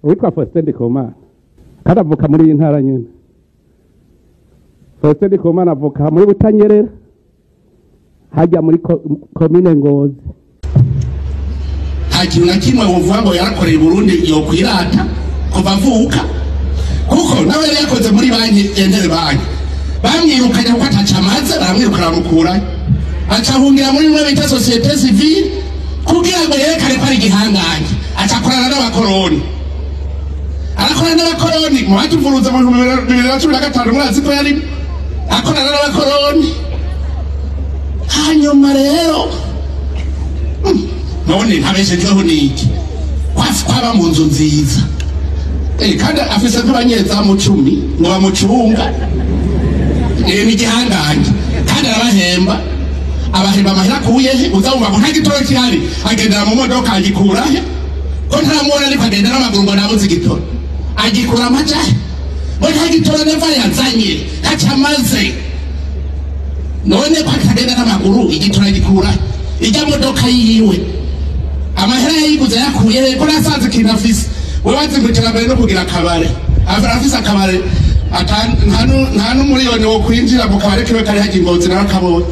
Uwitwa Faustin Ndikumana kandi avuka muri iyi ntara nyene. Faustin Ndikumana avuka muri Butanyerera, hajya muri komine Ngozi. Nta kintu na kimwe wovuga ngo yarakoreye Burundi yokwirata kuva avuka, kuko nawe yari yakoze muri banki Enteri banki bamwirukanye kuko ataca amaze, baramwirukana bamukurayo, aca ahungira muri bimwe bita société civile kugira ngo yerekane ko ari igihangange. Aca akorana n'abakoroni, arakorana n'abakoroni mu batuvuruza mu 2015, murazi ko yari akorana n'abakoroni. Hanyuma rero none ntabeshejweho n'iki kwaba mu nzu nziza, kandi afise nk'abanyezamu 10 ngo bamucunga. Ni igihangange kandi arabahemba, abahemba amahera akuye he? Uza wumva ngo nta gitoro gihari, agendera mu modoka, agikura he? Ko ntamubona ariko agenda n'amaguru ngo nabuze igitoro, agikura amaja he? Ngo nta gitoro neva yazanye, ntaco amaze. None ko atagenda n'amaguru, igitoro agikura he? Ijya modoka yiwe amahera yayiguze yakuye he? Ko nasanze ikintu afise, webaze ngo iterambere no kugira akabare, afise akabare nta n'umuriyoni wo kwinjira mu kabare kiwe kari hajya Ingozi nawe akabonye.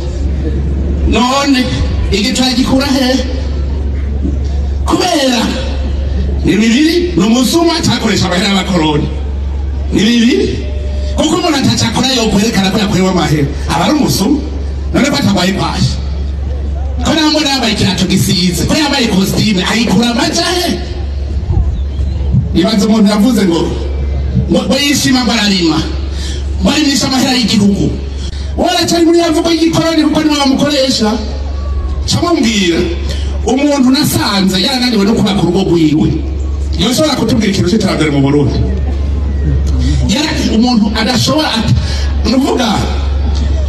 None igitoro agikura hehe? Kubera ni bibiri, ni umusuma cyakoresha amahera y'abakoroni, ni bibiri, kuko umuntu atacakora yokwerekana ko yakorewe amahera aba ari umusuma. None ko atagwaye kwashi, ko namubona yambaye ikirato gisize, ko yambaye kositime, ayikura amaja he? Ibaze umuntu yavuze ngo ngo yishima ngo ararima, ngo arimisha amahera y'igihugu, waracari muri ya mvugo y'igikoroni kuko niwe bamukoresha. Camubwira umuntu nasanze yarananiwe no kubaka urugo rwiwe, yoshobora kutubwira ikintu c'iterambere mu Burundi? Umuntu adashobora, nuvuga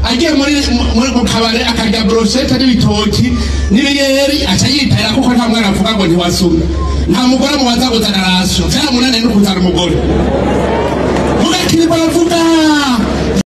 agiye muri mu kabare akarya brochette n'ibitoki n'ibiyeri aca yitahira, kuko nta mwana avuga ngo ntiwasumye, nta mugore amubaza ngo zana ration, vyaramunaniye no kuzana umugore. Mugakirirwa aravuga.